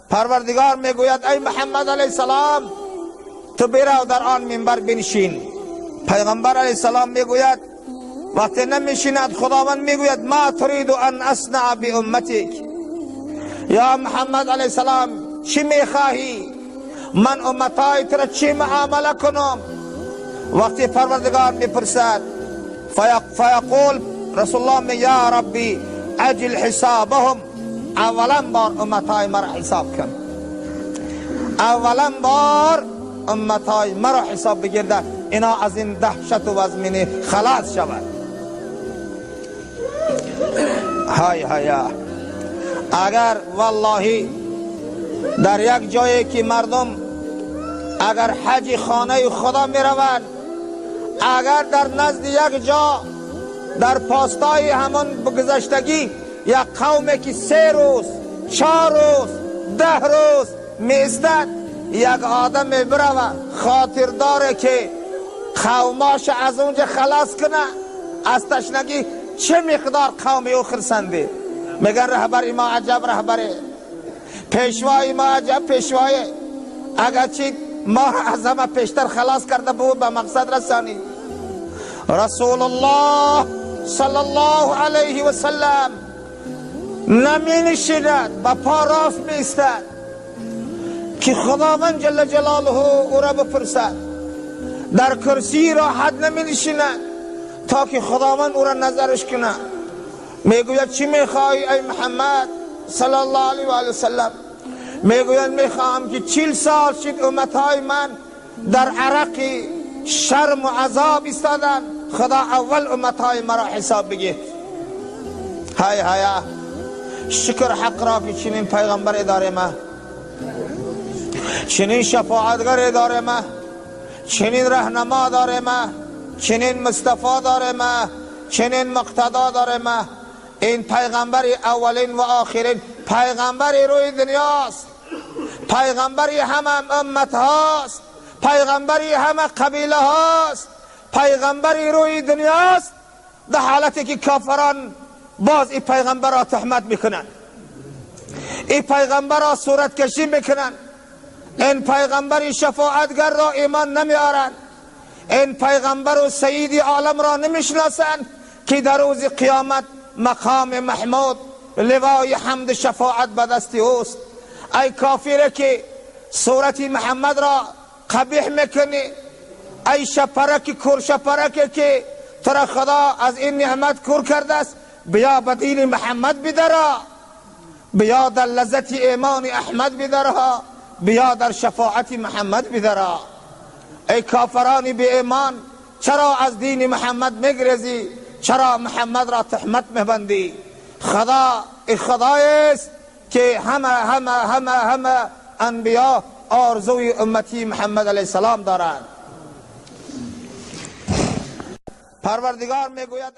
پروردگار میگوید ای محمد علیه السلام، تو برو در آن منبر بنشین. پیغمبر علیه السلام میگوید وقتی نمیشیند، خداوند میگوید ما ترید ان اصنع بامتک، یا محمد علیه السلام چی میخواهی؟ من امتای تو را چی معامله کنم؟ وقتی پروردگار میپرسد، فیقول رسول الله می یا ربی عجل حسابهم، اولا بار امتای مرا حساب کن، اولا بار امتای مرا حساب بگیرده، اینا از این دهشت و وزمینی خلاص شود. های های، اگر واللهی در یک جایی که مردم اگر حج خانه خدا می روند، اگر در نزد یک جا در پاستای همان گذشتگی یک قومی که 3 روز 4 روز 10 روز می ایستد، یک آدم می برود خاطر داره که قوماش از اونجا خلاص کنه از تشنگی، چه مقدار قوم او خرسنده. میگن رهبر ما عجب رهبره، پیشوای ما عجب پیشوای، اگرچه ما از همه پیشتر خلاص کرده بود به مقصد رسانی. رسول الله صلی الله علیه و سلم نمی نشیند، به پا راست می ایستد که خداوند جل جلاله او را بپرسد. در کرسی راحت نمی نشیند تا که خداوند او را نظرش کنه. میگوید چی میخواهی ای محمد صلی الله علیه و آله وسلم؟ میگوید میخواهم که 40 سال شد امتهای من در عرق شرم و عذاب ایستادن، خدا اول امتهای مرا حساب بگیر. های های، شکر حق را که چنین پیغمبر داره ما، چنین شفاعتگر داره ما، چنین رهنما داره ما، چنین مصطفی داره ما، چنین مقتدا داره ما. این پیغمبر اولین و آخرین پیغمبر روی دنیاست، پیغمبر همه امت هاست، پیغمبر همه قبیله هاست، پیغمبر روی دنیاست. در حالتی که کافران باز این پیغمبر را تهمت میکنن، این پیغمبر را صورت کشی میکنن، این پیغمبر شفاعتگر را ایمان نمیارن، این پیغمبر و سید عالم را نمیشناسن که در روز قیامت مقام محمود لوای حمد شفاعت به دست اوست. ای کافر که صورت محمد را قبیح میکنی، ای شپرک کور شپرک که تر خدا از این نعمت کور کرده است، بیا به دین محمد بدرا، بیا در لذت ایمان احمد بدرا، بیا در شفاعت محمد بدرا. ای کافران بی ایمان، چرا از دین محمد میگریزی؟ چرا محمد را تهمت میبندی؟ خدا ای خدای است که همه همه همه همه انبیا آرزوی امتی محمد علیه السلام دارند. پروردگار میگوید